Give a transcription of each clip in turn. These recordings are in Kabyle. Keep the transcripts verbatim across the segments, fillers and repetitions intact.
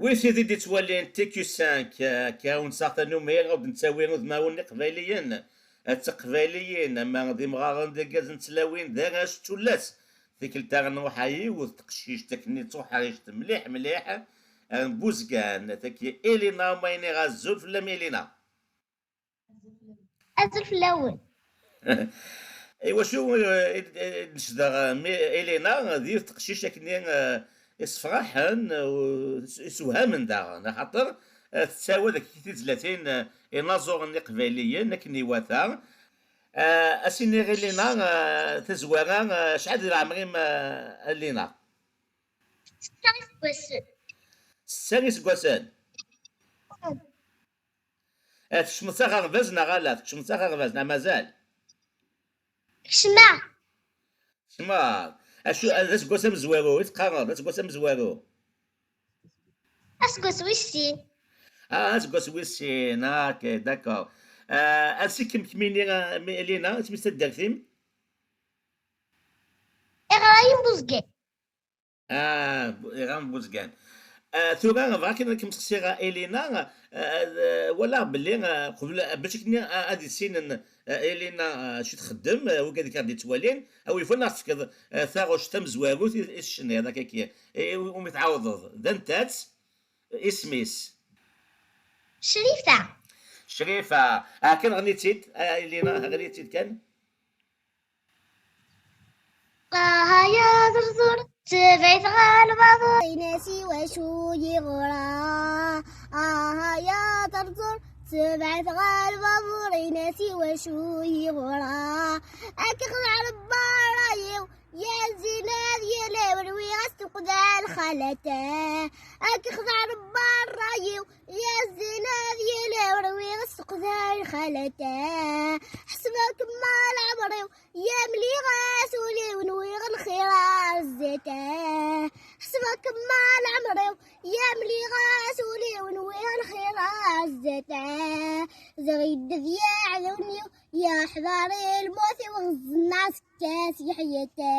Wi tid i d-ittwalin T Q cinq, akka wen-saɣ tanumi, ad d-nettawi udmawen iqbayliyen, d tiqbayliyin, ama d imɣaren, d irgazen, d tlawin, d arrac, d tullas. Tikkelt ara nruḥ a yiwet teqcict akken d tuḥrict mliḥ mliḥ, n Buzgan, tagi Elina, ma iniɣ azul fell-am Elina. Azul fell-awen. Iwacu, eh, i d-, i d-, necdeɣ, eh, mi-, Elena d yiwet teqcict akken, eh, isefraḥen, eh, u-, isewhamen daɣen, axaṭer, eh, tettawad akka tizlatin, eh, inaẓuren iqbayliyen akken iwata. Eh, a s-iniɣ Elena, eh, tazwara, eh, acḥal di leɛmer-im, eh, a Elena? Setta iseggasen. Setta iseggasen? Eh, tkecmeḍ s aɣerbaz neɣ ala? Tkecmeḍ s aɣerbaz neɣ mazal? Kecmeɣ. Kecmeḍ. Acu, d aseggas amezwaru i teqqareḍ, d aseggas amezwaru? Aseggas wis sin. Ah, aseggas wis sin. Ah, ok, d'accord. Ah, ansi-kem kemmini, ah, mi-, Lina, isem-is taddart-im? Iɣra-yi Buzgan. Ah, bu-, iɣan Buzgan. Ah, tura, bɣiɣ kan ad kem-sseqsiɣ, a Elina, ah, ah, walaɣ belli, ah, qbel, ah, bac akken, ah, ad issinen, ah, Elina, ah, acu txeddem, ah, wigad i k-aɣ-d-ittwalin, a wi yufan ad aɣ-tefkeḍ, ah, taɣect tamezwarut i, i tecniḍ, akka, akka, i, umi tɛawdeḍ, d anta-tt, isem-is? Crifa. Crifa. Ah, kan ɣni-tt-id, a Elina, ɣni-tt-id kan. Aha ya ẓerẓur, tebɛet ɣer lbabuṛ, ini-as i wacu yeɣra. Aha ya ẓerẓur, tebɛet ɣer lbabuṛ, ini-as i wacu yeɣra. Ad k-xedɛen berra-iw, ya zzin ad yili, rwiɣ-as tuqqda lxalat-a. Ad k-xedɛen berra-iw, ya zzin ad yili, rwiɣ-as tuqqda lxalat-a. Ḥesbeɣ-kem ma leɛmer-iw, ya mliɣ-as ul-iw, nwiɣ lxir ar zzat-a. Ḥesbeɣ-kem ma leɛmer-iw, ya mliɣ-as ul-iw, nwiɣ lxir ar zzat-a. Ziɣ yedded yeɛdawen-iw, yeḥḍer i lmut-iw, ɣeẓẓen-as kkes yeḥyat-a.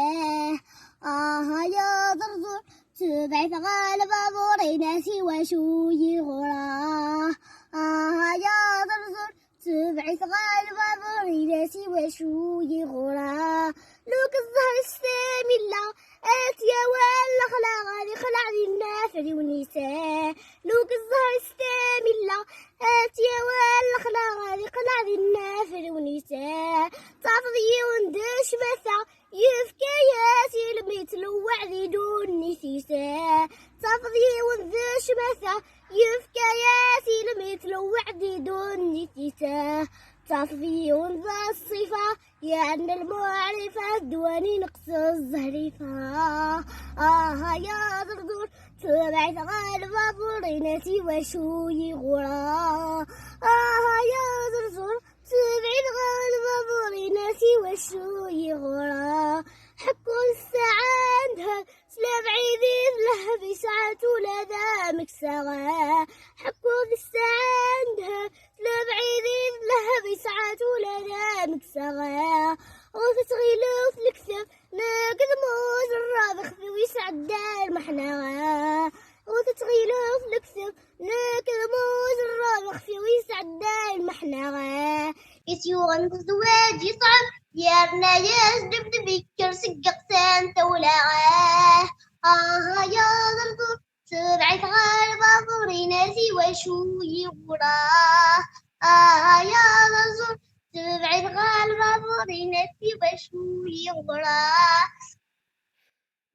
Aha ya ẓerẓur, tebɛet ɣer lbabuṛ, ini-as i wacu yeɣra. Aha ya ẓerẓur, tebɛet ɣer lbabuṛ, ini-as i wacu yeɣra. Luk ẓẓher s-tam illa, ad t-yawi lexla, ad ixleɛ dinna afriwen-is. Luk ẓẓher s-tam illa, ad t-yawi lexla, ad ixleɛ dinna afriwen-is. Tafeḍ yiwen d ccmata, yefka-yas ilem, itlewweɛ di ddunit-is. Tafeḍ yiwen d ccmata, yefka-yas ilem, itlewweɛ di ddunit-is. Tafeḍ yiwen d ṣṣifa, yerna lmuɛrifa, ddwa-nni neqqes zzhrifa. Aha ya ẓerẓur, tebɛet ɣer lbabuṛ, ini-as i wacu yeɣra. Aha ya ẓerẓur, tebɛet ɣer lbabuṛ, ini-as i wacu yeɣra. Ḥekku d ssaɛa n ddheb, s lebɛid i tlehheb, yesɛa-tt ula d ameksa. Ḥekku d ssaɛa n ddheb, s lebɛid i tlehheb, yesɛa-tt ula d ameksa. Ur tettɣileḍ lekdeb, nekk d Muzerrab, ixef-iw yesɛedda lmeḥna. Ur tettɣileḍ lekdeb, nekk d Muzerrab, ixef-iw yesɛedda lmeḥna. I t-yuɣen zzwaǧ yeṣɛeb, yerna-yas ddebdeb, yekker seg iɣsan tawla. Aha ya ẓerẓur, tebɛet ɣer lbabuṛ, ini-as i wacu yeɣra. Aha ya ẓerẓur, tebɛet ɣer lbabuṛ, ini-as i wacu yeɣra.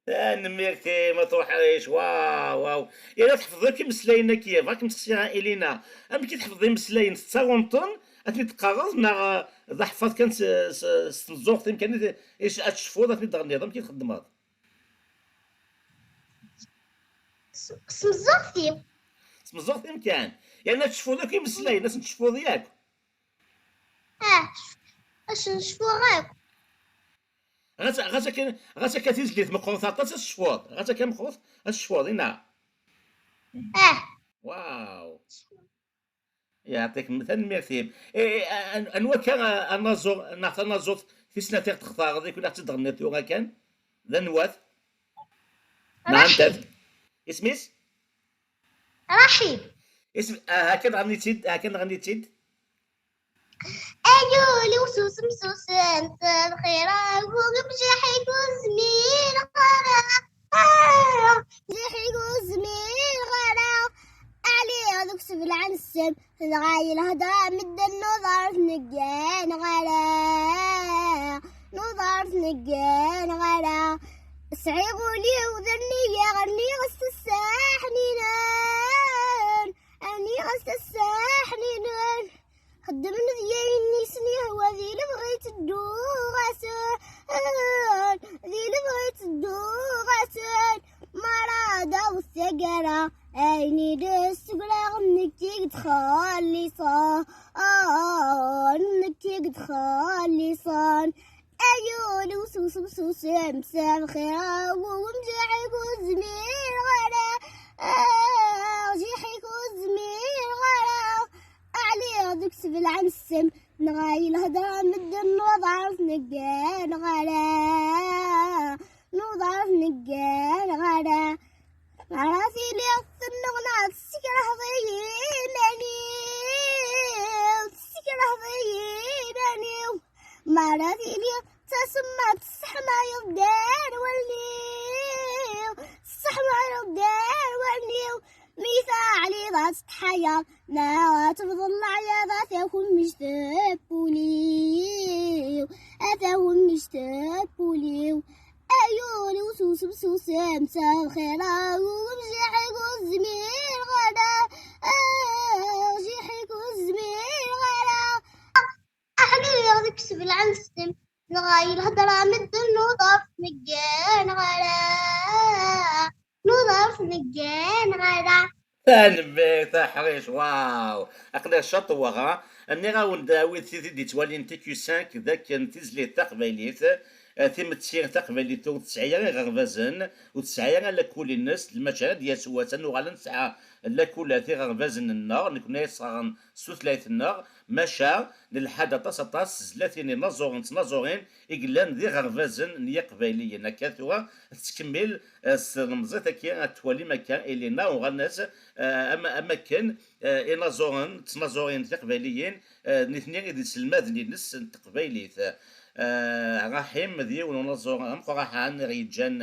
Tanemmirt-im a Tuḥrict, waw, waw. Yella tḥefḍeḍ akk imeslayen-agi, bɣiɣ ad kem-sseqsiɣ a Elina, amek i tḥefḍeḍ imeslayen, tettaruḍ-ten, ad ten-id-teqqareḍ, neɣ, eh, d aḥeffaḍ kan s, s, s tmeẓẓuɣt-im kan i t-, i s-, ad tecfuḍ, ad ten-id-tɣenniḍ, amek i txeddmeḍ? S, s tmeẓẓuɣt-iw. S tmeẓẓuɣt-im kan. Yerna ad tecfuḍ akk imeslayen, ad sen-tecfuḍ yakk. Ah, ad sen-cfuɣ akk. Ɣas, ɣas akken, ɣas akka tizlit meqqret aṭas, ad tecfuḍ. Ɣas akka meqqret, ad tecfuḍ, i neɣ? Ah. Waw. Yeɛṭikem, tanemmirt-im. Eh, eh, an-, anwa akka, a-, anaẓur, neɣ tanaẓurt tis snat i ɣ-d-textareḍ, i kul ad tt-id-tɣenniḍ tura kan? D anwa-t? Neɣ anta-t? Isem-is? Raḥib. Isem, ah, akken ɣenni-tt-id, akken ɣenni-tt-id. Ay ul-iw susem susem, s lxir-a, ur mjiḥ-ik ur zmireɣ ara. Ah, mjiḥ-ik ur zmireɣ ara. Ɛliɣ deg usebleɛ n ssem, dɣa yelhedra medden n uḍar tneggan ɣara, n uḍar tneggan ɣara. Sɛiɣ ul-iw d nniya, rniɣ s tessa ḥninen, rniɣ s tessa ḥninen. Xeddmen deg ayen i sen-yehwa, di lebɣi ttedduɣ-asen, di lebɣi ttedduɣ-asen. Mara d-taweḍ taggara, ayen i d-sseglaɣ, nekk i yettxelliṣen, nekk i yettxelliṣen. Ay ul-iw susem susem, s lxir-a, ur mjiḥ-ik ur zmireɣ ara, ah, mjiḥ-ik ur zmireɣ ara. Ɛliɣ deg usebleɛ n ssem, dɣa yelhedra medden n uḍar tneggan ɣara, n uḍar tneggan ɣara. Ara tiliḍ tennuɣnaḍ, tessekreḥeḍ-iyi iman-iw, tessekreḥeḍ-iyi iman-iw. Mara tiliḍ d tasemmaḍt, tesseḥmayeḍ gar wallen-iw, tesseḥmayeḍ gar wallen-iw. Mi teɛliḍ ad tettḥayaḍ, neɣ ad tebḍeḍ leɛyaḍ, a tawemmejt n wul-iw, a tawemmejt n wul-iw. Ay ul-iw susem susem, s lxir-a, ur mjiḥ-ik ur zmireɣ ara, ah, mjiḥ-ik ur zmireɣ ara. Ɛliɣ deg usebleɛ n ssem, dɣa yelhedra medden n uḍar tneggan ɣara, n uḍar tneggan ɣara. Tanemmirt a Ḥric, waw! Aql-i caṭeɣ, ha? Nniɣ-awen-d, a wid tid i d-yettwalin T Q cinq, d akken tizlit taqbaylit, eh, timetti taqbaylit ur tesɛi ara iɣerbazen, ur tesɛi ara lakul-ines, lmaca ad d-yas wass ad nuɣal ad nesɛa lakul ar tiɣerbazen-nneɣ, nekkni ad sɣaren s tutlayt-nneɣ, maca nelḥa-d aṭas, aṭas s tezlatin inaẓuren d tnaẓurin i yellan d iɣerbazen n Yiqbayliyen. Akka tura tettkemmil, eh, s tlemẓit-agi, ad twalim akka, Elena, uɣalen-as, eh, am, am akken, eh, inaẓuren d tnaẓurin tiqbayliyin, eh, nitni i d iselmaden-ines n teqbaylit. Eh, Raḥim d yiwen unaẓur ameqqran aḥan i ɣ-yeǧǧan,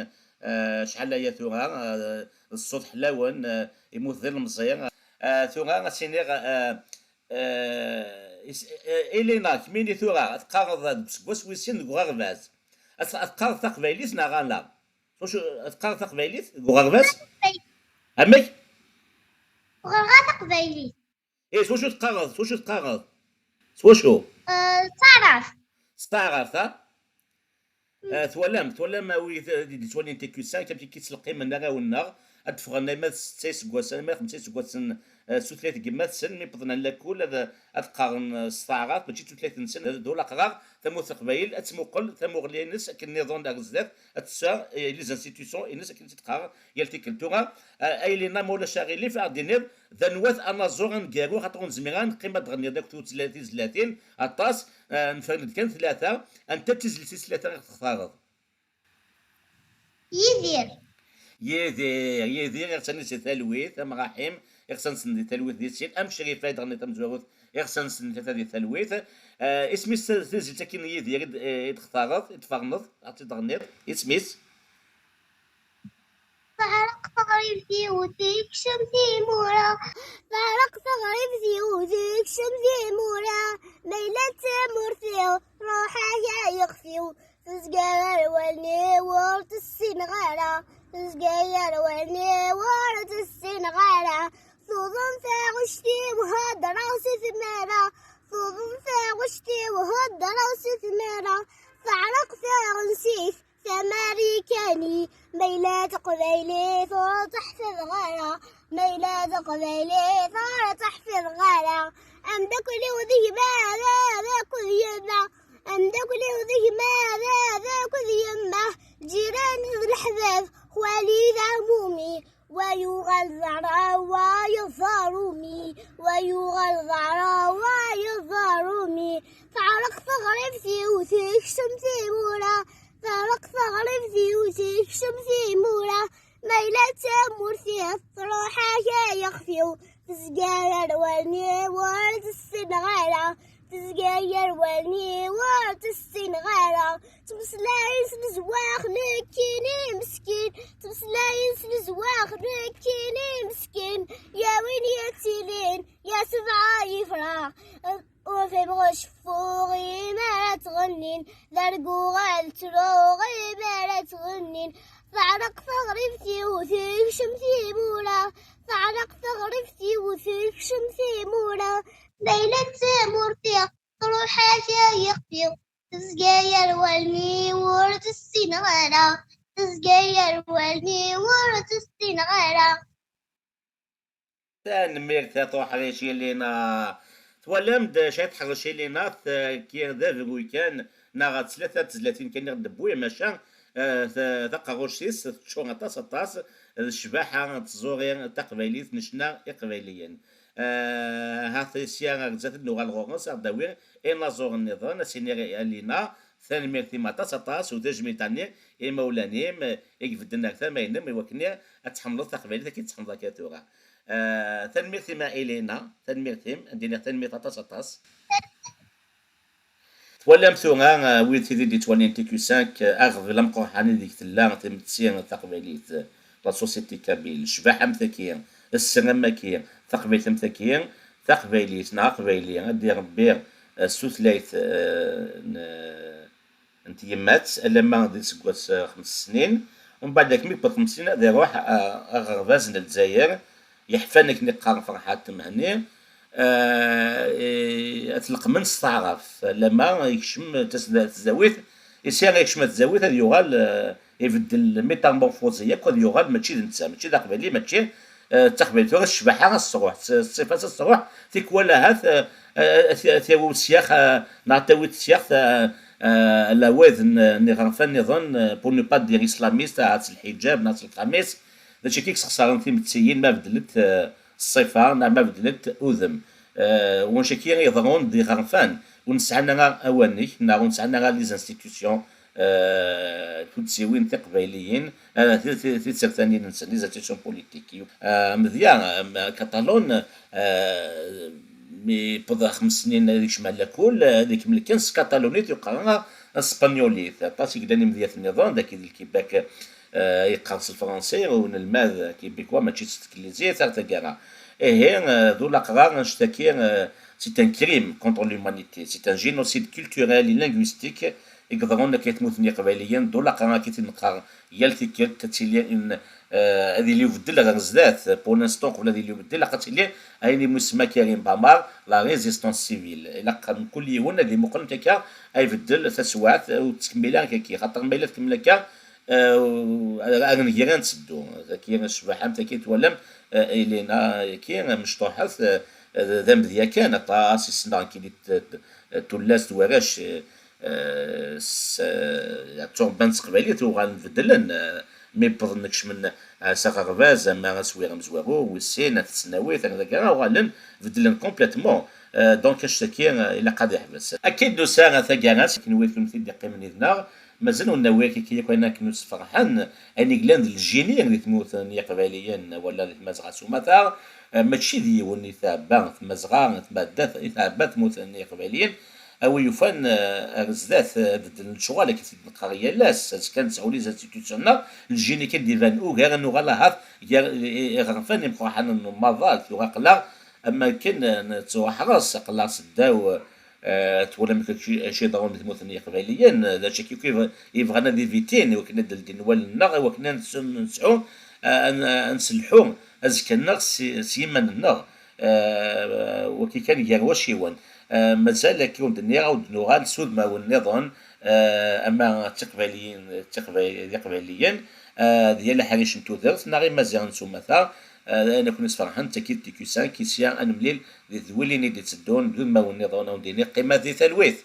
eh, acḥal aya tura, eh, d ṣṣut ḥlawen, eh, yemmut d ilemẓi. Eh, tura ad s-iniɣ, eh, eh, is-, eh, Elena, kemmini tura, teqqareḍ deg useggas wis sin deg uɣerbaz. Ad, ad teqqareḍ taqbaylit neɣ ala? S wacu, ad teqqareḍ taqbaylit deg uɣerbaz? Amek? Ɣerɣa taqbaylit. Eh, s wacu teqqareḍ? S wacu teqqareḍ? S wacu? Eh, s taɛrabt. S taɛrabt, ha? Eh, twalam, twalam, a wid, eh, d-, d-yettwalin T Q cinq, amek i ttleqqimen arraw-nneɣ, ad d-ffɣen arma d setta iseggasen, arma d xemsa iseggasen, eh, s tutlayt n yemma-tsen, mi wwḍen ar lakul, ad, ad qqaren, eh, s taɛrabt, mačči d tutlayt-nsen, d, d ulaqrar, tamurt n Leqbayel, ad tmuqel tamuɣli-ines akken nniḍen ar zdat, ad tessa, eh, les institutions-ines akken i tt-id-teqqar yal tikkelt. Tura, eh, a Elena, ma ulac aɣilif, ad aɣ-d-tiniḍ, d anwa-t anaẓur aneggaru, axaṭer ur nezmir ara neqqim ad d-ɣenniḍ akk tutla-, tizlatin, aṭas, eh, nefren-d kan tlata. Anta d tizlit tis tlata i ɣ-textareḍ? Yidir. Yidir, Yidir, iɣsan-is di talwit, am Raḥim, iɣsan-sen di talwit di sin, am Crifa i d-ɣenniḍ tamezwarut, iɣsan-sen di tlata di talwit. Eh, isem-is tizlit-agi n Yidir i d-, i d-textareḍ, i d-tferneḍ, ad tt-id-tɣenniḍ, isem-is? Teɛreq teɣribt-iw, tekcem timura. Teɛreq teɣribt-iw, tekcem timura. Ma yella d tamurt-iw, ruḥ-ak ay ixef-iw. Tezga ɣer wallen-iw, ur tt-ssineɣ ara. Tezga ɣer wallen-iw, ur tt-ssineɣ ara. Tuḍen taɣect-iw, heddreɣ si tmara. Tuḍen taɣect-iw, heddreɣ si tmara. Teɛreq taɣensit, tamarikanit, ma yella d taqbaylit ur tt-ḥfiḍeɣ ara, ma yella d taqbaylit ur tt-ḥfiḍeɣ ara. Ameddakel-iw d gma, baba akked yemma, ameddakel-iw d gma, baba akked yemma, lǧiran d leḥbab, xwali d ɛmumi, wa yuɣal d aɛraw, wa yeẓẓar umi, wa yuɣal d aɛraw, wa yeẓẓar umi. Teɛreq teɣribt-iw, tekcem timura, teɛreq teɣribt-iw, tekcem timura. Ma yella d tamurt-iw, truḥ-ak ay Yexf-iw tezga gar wallen-iw ur tt-ssineɣ ara. Tezga gar wallen-iw ur tt-ssineɣ ara. Ttmeslayen s lezwax nekkini meskin. Ttmeslayen s lezwax nekkini meskin. Ya win yettilin ya sebɛa yefrax. Ur fhimeɣ aceffu imi ara ttɣennin. D argu ad ttruɣ imi ara ttɣennin. Teɛreq teɣribt-iw tekcem timura. Teɛreq teɣribt-iw tekcem timura. Ma yella d tamurt-iw truḥ-ak yexf-iw. Tezga gar wallen-iw ur tt-ssineɣ ara. Tezga gar wallen-iw ur tt-ssineɣ ara. Tanemmirt a Tuḥric Ilina. Twalam-d acu ay teḥrec Ilina, tagi d abruy kan, neɣ d tlata tezlatin kan i ɣ-d-tewwi, maca eh, ta- taqerruct-is teččur aṭas aṭas d ccbaḥa n tẓuri taqbaylit, n ccna iqbayliyen. Eh, Ahat sya ar zdat ad nuɣal ɣur-s, ad ɣ-d-tawi inaẓuren nniḍen, ad s-iniɣ i Alina, tanemmirt-im aṭas aṭas, u tajmilt-nni i imawlan-im, eh, i ibedden ar tama-inem, i wakken ad tḥemmleḍ taqbaylit akken i tt-tḥemmleḍ akka tura. Eh, Tanemmirt-im a Elena, tanemmirt-im, ad d-iniɣ tanemmirt aṭas aṭas. Twalam tura, eh, wid tid i d-yettwalin T Q cinq, eh, aɣbel ameqqran ideg tella tmetti taqbaylit, eh, la société kabyle, ccbaḥa am tagi, sser am wagi, taqbaylit am tagi, taqbaylit neɣ aqbayli ad d-irebbi, eh, s tutlayt, eh, n, n tyemmat alamma d iseggas, eh, xems snin. Umbeɛd akken mi yewweḍ xems snin ad iruḥ, eh, aɣerbaz n Lezzayer, yeḥfan akken iqqar Ferḥat Mhenni, eh, eh, ad t-leqqmen s taɛrabt, alamma yekcem tasda- tzawit, isya yekcem tzawit ad yuɣal, eh, ibeddel métamorphose yakk, ad yuɣal mačči d netta, mačči d aqbayli, mačči, eh, d taqbaylit tura, ccbaḥa ad s-truḥ, ṣṣifa-s ad s-truḥ, tikwal ahat, eh, eh, t- tawi syax, eh, neɣ tawi-d syax, eh, eh, lawad n n iɣerfan nniḍen, eh, pour ne pas dire islamiste, ahat s lḥiǧab neɣ s lqamis, d acu akka i yessexṣaren timettiyin ma beddlent, eh, ṣṣifa neɣ ma beddlent udem. Eh, Wacu akka i iḍerrun d iɣerfan ur nesɛan ara awanek neɣ ur nesɛan ara les institutions, eh, tuddsiwin tiqbayliyin, eh, ti- ti- tisertanin-nsen, les institutions politiques. Eh, Amedya, eh, Katalun, eh, mi yewweḍ xems snin ad yekcem ar lakul, eh, ad ikemmel kan s katalunit, ur yeqqar ara s tespanyolit. Aṭas i yellan imedyaten nniḍen, dagi di Lkibak, eh, yeqqar s lefransi, unelmad kibikwa mačči s teglizit ar taggara. Ihi, eh, d ulaqrar annect-agi, eh, c'est un crime contre l'humanité, c'est un génocide culturel et linguistique i yeḍrun akka i tmurt n Yiqbayliyen, d ulaqrar akka i t-id-neqqar yal tikkelt, ad tili in, eh, ad yili ubeddel ɣer zdat. Pour l'instant, qbel ad yili ubeddel, ilaq ad tili ayen i musemma Karim Bamar la résistance civile. Ilaq mkul yiwen ad imuqel akka, ad ibeddel taswiɛt, ur tettkemmil ara akka, xaṭer ma yella tkemmel akka, eh, ar, ar nnger ad netteddu. Tagi ccbaḥa am tagi twalam, eh, Elena, yagi mecṭuḥet, eh, d amedya kan, aṭas i ssneɣ nekkini, t- t- tullas d warrac, eh, eh, s- eh, ttṛebban s teqbaylit, uɣalen beddlen, eh, mi wwḍen kecmen, eh, s aɣerbaz, ama aswir amezwaru, wis sin, at tesnawit, ar taggara, uɣalen beddlen complètement. Eh, donc, annect-agi, eh, ilaq ad iḥbes. Akka i d-nusa taggara, s kenwi d kennemti d-iqqimen yid-neɣ, mazal ur nawi akka yakk ayen akken ur sferḥen, ayen i yellan d lǧini di tmurt n Yiqbayliyen, wala di Tmazɣa s umata, eh, mačči d yiwen i tɛebba Tmazɣa, tɛebba, i tɛebba tmurt n Yiqbayliyen, a wi yufan, eh, ar zdat, eh, beddlen lecɣal, akka i t-id-neqqar yal ass, azekka nesɛu les institutions-nneɣ, lǧini kan d-iban ugar, ad nuɣal ahat gar i- i- iɣerfan imeqqraḥen n umaḍal, tuɣ aql-aɣ am akken, eh, nettwaḥres, aql-aɣ seddaw, eh, twalam acu acu yeḍrun di tmurt n Yiqbayliyen, eh, d acu akk i yebɣ- yebɣan ad ivitin, i wakken ad d-ldin wallen-nneɣ, i wakken ad nsu- nesɛu, eh, ad n- ad nselḥu azekka-nneɣ s s yiman-nneɣ. Eh, wagi kan gar wacciwen. Eh, mazal akka ur d-nniɣ, ad d-nuɣal s udmawen nniḍen, eh, ama d tiqbayliyin, d tiqbay- d iqbayliyen, eh, d yal aḥric n tudert, neɣ imaziɣen s umata, eh, ayen akk isferḥen, d tagi d T Q cinq, i sya ad nemlil di tedwilin i d-itteddun, d udmawen nniḍen, ad wen-d-iniɣ qqimet di talwit.